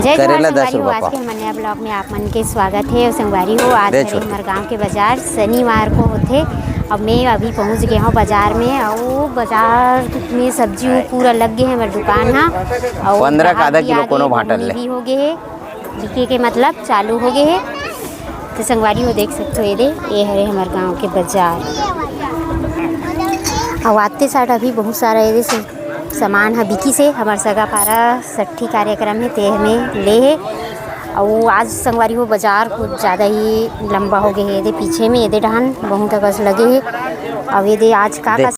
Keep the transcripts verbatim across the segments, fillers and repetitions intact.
जय जोहार करेला दस संगवारी हो, रुपया आज पाव। के हमर नया vlog में आप मन के स्वागत हे। अउ संगवारी हो, आज दे हरे छोटकू। हमर गांव के बाजार शनिवार को होथे। अब मैं अभी पहुंच गए हूँ बाजार में, अउ बाजार में सब्जी वो पूरा लग गए हे हमर दुकान हा। अउ पंद्रह का आधा भी किलो आ कोनो गए, भांटा ले। भी हो गए हे, बिके के मतलब चालू हो गए हे। तो संगवारी हो देख सकते हो, ये दे, ये हरे हमर गांव के बाजार। अउ आते साथ अभी बहुत सारा ये दे से सामान ह बिकिस हे। हमर सगा पारा सट्ठी कार्यक्रम हे, ते हमें ले हे। अउ आज संगवारी हो बाजार कुछ ज़्यादा ही लंबा हो गए हे, ये दे पीछे में ये दे डहान बहुत अकस लगे हे। अउ ये दे आज का दे। का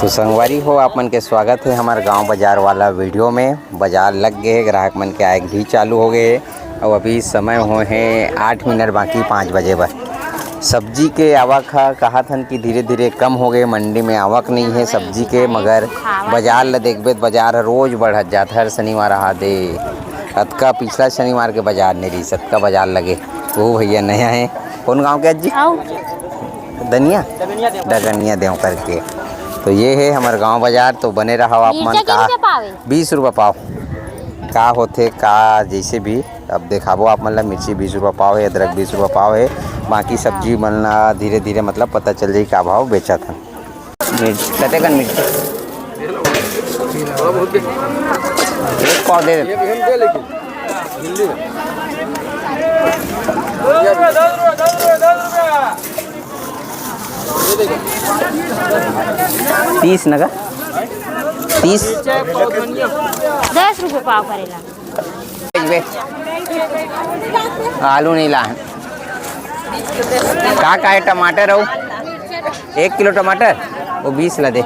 तो संगवारी हो, आप मन के स्वागत हे हमर गांव बाजार वाला video में। बाजार लग गए हे, ग्राहक मन के आए भी चालू हो गए हे। अउ अभी समय होए हे आठ मिनट बाकी पाँच बजे बर। सब्जी के आवक ह, कहत हन कि धीरे-धीरे कम हो गए, मंडी में आवक नहीं हे सब्जी के, मगर बाजार ल देखबे त बाजार ह रोज बढ़त जात, हर शनिवार अहा दे। अतका पिछला शनिवार के बाजार नहीं रहिस, अतका बाजार लगे। वो भैया नया हे, कौन गांव के अज्जी? आओ। दनिया? डगनिया देव करके। तो ये हे हमर गांव बाजार, तो बने रहो आप मन। मिर्चा के का रुपया पाव हे? बीस रुपया पाव। का होथे, का जैसे भी अब देखाबो आप मन ला। मिर्ची बीस रुपया पाव हे, अदरक बीस रुपया पाव हे, बाकी सब्जी मन ला धीरे-धीरे मतलब पता चल जाही का भाव बेचत हन। मिर्च, कतेकन मिर्च? एक पाव दे दे। तीस नगा, तीस। दस रुपये पाव करेला। बे, आलू नहीं ला। का का हे? टमाटर हो, एक किलो टमाटर, वो बीस ला दे।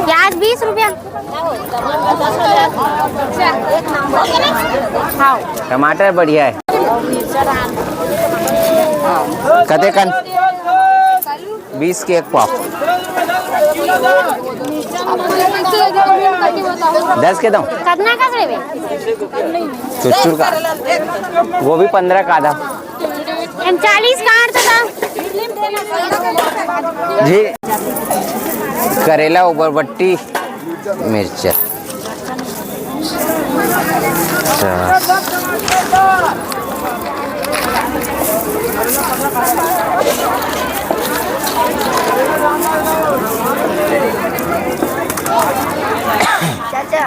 प्याज बीस रुपया। हाँ। टमाटर बढ़िया हे। कतेकन? बीस के एक पाव। दस के दो। कतना का लेबे? चुरचुर का। गोभी पंद्रह का आधा। हम चालीस का आठ का। जी, करेला, बरबट्टी, मिर्चा। अच्छा।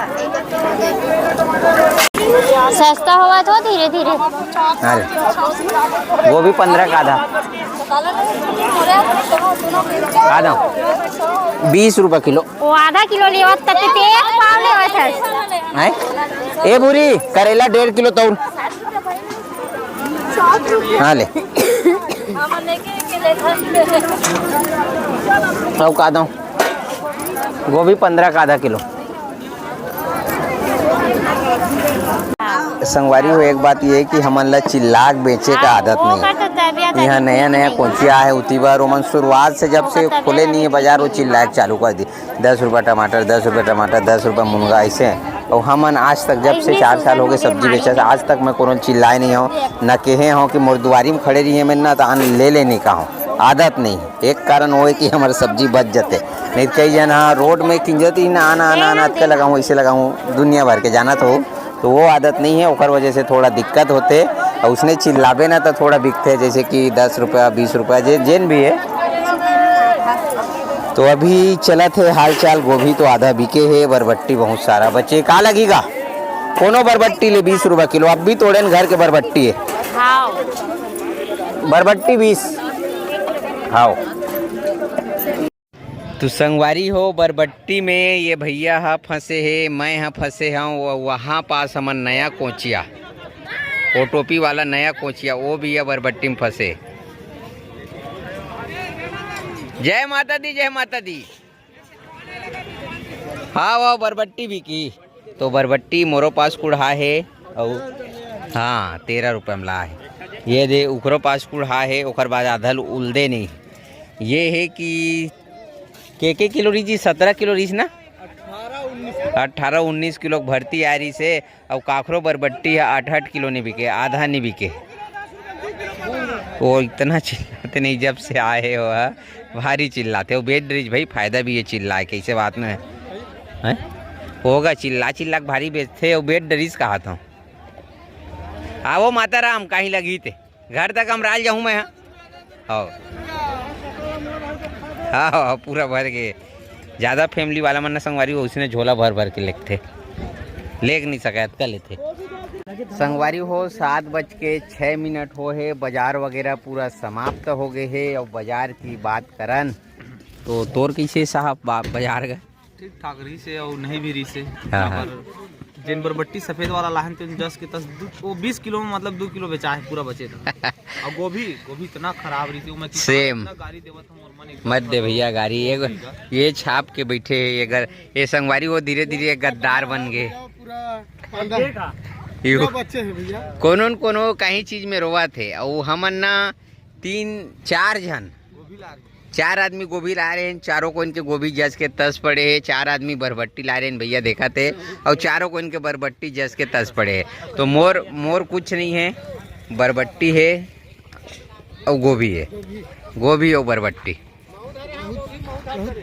सस्ता होवत हो धीरे धीरे। अरे, गोभी पंद्रह का आधा। आधा। बीस रुपया किलो। वो आधा किलो लेवत, तब ते एक पाव लेवत हस। हैं? ए भूरी, करेला डेढ़ किलो तौल। हाँ, ले। अब का दो? गोभी पंद्रह का आधा किलो। संगवारी हो, एक बात ये कि हमन ला चिल्ला के बेचे का आदत नहीं। यहाँ नया नया कोचिया हे, उती बार ओमन शुरुआत से, जब से खोले नहीं है बाजार, वो चिल्ला के चालू कर दी। दस रुपया टमाटर, दस रुपया टमाटर, दस रुपया मुनगा, ऐसे। और हमन आज तक, जब से चार साल हो गए सब्जी बेचत, आज तक मैं कोनो चिल्लाए नहीं हूँ, न कहे हूँ कि मोर दुआरी में खड़े रहिए, मैं ना तो आन ले लेने का हूँ, आदत नहीं। एक कारण वो है कि हमार सब्जी बच जाते, नहीं तो कई जन हाँ रोड में किंजत ही ना, आना, आना, आना, अतका लगाऊँ, ऐसे लगाऊँ, दुनिया भर के जानत हो, तो वो आदत नहीं है, ओकर वजह से थोड़ा दिक्कत होते। और उसने चिल्लाबे ना तो थोड़ा बिकते, जैसे कि दस रुपया, बीस रुपया, जे, जेन भी है। तो अभी चलत हे हाल चाल, गोभी तो आधा बिके हे, बरबट्टी बहुत सारा बचे। का लगेगा? कोनो बरबट्टी ले बीस रुपया किलो, अब भी तोड़े न घर के बरबट्टी है। हाँ। बरबट्टी बीस। हाँ। तो संगवारी हो, बरबट्टी में ये भैया ह फंसे हे, मैं ह फंसे हूँ, वो वहाँ पास हमन नया कोचिया, वो टोपी वाला नया कोचिया, वो भी ये बरबट्टी में फंसे। जय माता दी, जय माता दी। हाँ, वो बरबट्टी भी की। तो बरबट्टी मोरो पास कुढ़ा हे, अउ हाँ, तेरह रुपये में ला हे। ये दे, उकरो पास कुढ़ा हे, ओकर बाद आधल उलदे नहीं। ये हे कि के, के किलो रही जी? सत्रह किलो रही ना? अठारह उन्नीस किलो के भर्ती आ रही से, अउ काखरो बरबट्टी है, आठ आठ किलो नहीं बिके, आधा नहीं बिके। वो इतना चिल्लाते नहीं, जब से आए हो, हाँ, भारी चिल्लाते हो। बेड रिज भाई, फायदा भी है चिल्लाए, कैसे बात नहीं है, हैं? होगा, चिल्ला चिल्ला के भारी बेचथे, अउ बेच डरिस कहत हूँ। आवो माता राम, कहीं लगही ते। घर तक हम राल जाहूँ मैं, हाँ। हाँ, हाँ, हाँ, पूरा भर के। ज्यादा फैमिली वाला मन ना संगवारी हो, उसने झोला भर भर के लेगथे, लेग नहीं सके, अतका लेथे। संगवारी हो, सात बज के छः मिनट हो हे, बाजार वगैरह पूरा समाप्त हो गए हे। अब बाजार की बात करन तो तोर कैसे साहब बा-, बाजार का? ठीक ठाक रहिस हे अउ नहीं भी रहिस हे। हाँ, हाँ। पर जेन बरबट्टी सफेद वाला लाहन तेन जस के तस दू, वो बीस किलो में मतलब दू किलो बेचा हे, पूरा बचे था। अउ गोभी, गोभी इतना खराब रहिस हे, वो मैं किसान सेम। इतना गारी देवत हूँ, मोर मन एकदम मत दे भैया गारी, ये, गोभी का। ये छाप के बैठे हे, ये गर-, ये संगवारी वो धीरे धीरे गद्दार बन गए। पूरा पांडा। यू। पूरा बच्चे हैं भैया। कोनो न कोनो कहीं चीज में रोवा थे, अउ हमन ना तीन चार झन, गोभी ला रहे। चार आदमी गोभी ला रहे हैं, चारों को इनके गोभी जस के तस पड़े हैं, चार आदमी बरबट्टी ला रहे हैं भैया, देखा थे, और चारों को इनके बरबट्टी जस के तस पड़े हैं। तो मोर, मोर कुछ नहीं है, बरबट्टी है और गोभी है, गोभी और बरबट्टी।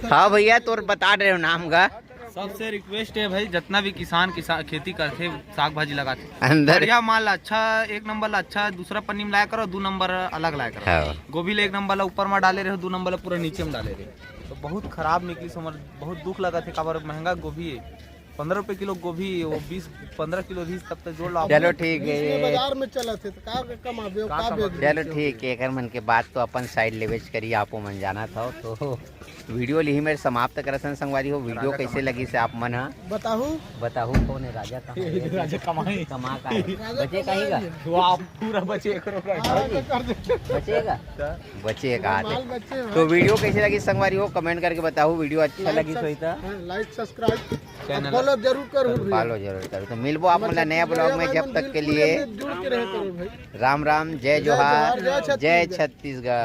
हाँ भैया, तो बता रहे हो नाम का? सबसे रिक्वेस्ट है भाई, जितना भी किसान, किसान खेती करथे, साग भाजी लगाथे, अंदर बढ़िया माल ला, अच्छा, एक नंबर ला अच्छा दूसरा पन्नी में लाया करो, दू नंबर अलग लाया करो। हाँ। गोभी ला एक नंबर ला ऊपर में डाले रहे, दू नंबर ला पूरा नीचे में डाले रहे, तो बहुत खराब निकली समझ, बहुत दुख लगा थे, काबर महंगा गोभी है, पन्द्रह रुपए किलो गोभी, वो बीस पन्द्रह किलो रहिस, तब तो जोड़ लो आप। चलो ठीक है, इसमें ये बाजार में चला थे तो का कमाबे, का का कमाबे? बेच? चलो ठीक है, एकर मन के बात तो अपन साइड लेवेज करी, आपो मन जाना था तो वीडियो लिही मेर समाप्त करत हन संगवारी हो। वीडियो राजा कैसे कमाई। लगी से आप मन ह बताहू। बताहू कौन है राजा, कहाँ है? राजा कमाई। कमा का है? राजा बचे कहीं का? कमाई। वाह, पूरा बचे एक रुपया। हाँ, तो कर दे। बचेगा? बचेगा। माल बचे हैं। तो वीडियो कैसे लगी संगवारी हो, कमेंट करके बताहू। वीडियो अच्छा लाइक लगी सब्स-, सोई तो हाँ, लाइक सब्सक्राइब चैनल फॉलो जरूर करू भैया। फॉलो जरूर करू। तो मिलबो आप हमारे मन ला नया ब्लॉग में, जब तक के लिए जुड़ के रहे करो भाई। राम राम, जय जय जोहार, जोहार, जय जय छत्तीसगढ़। छत्तीसगढ़।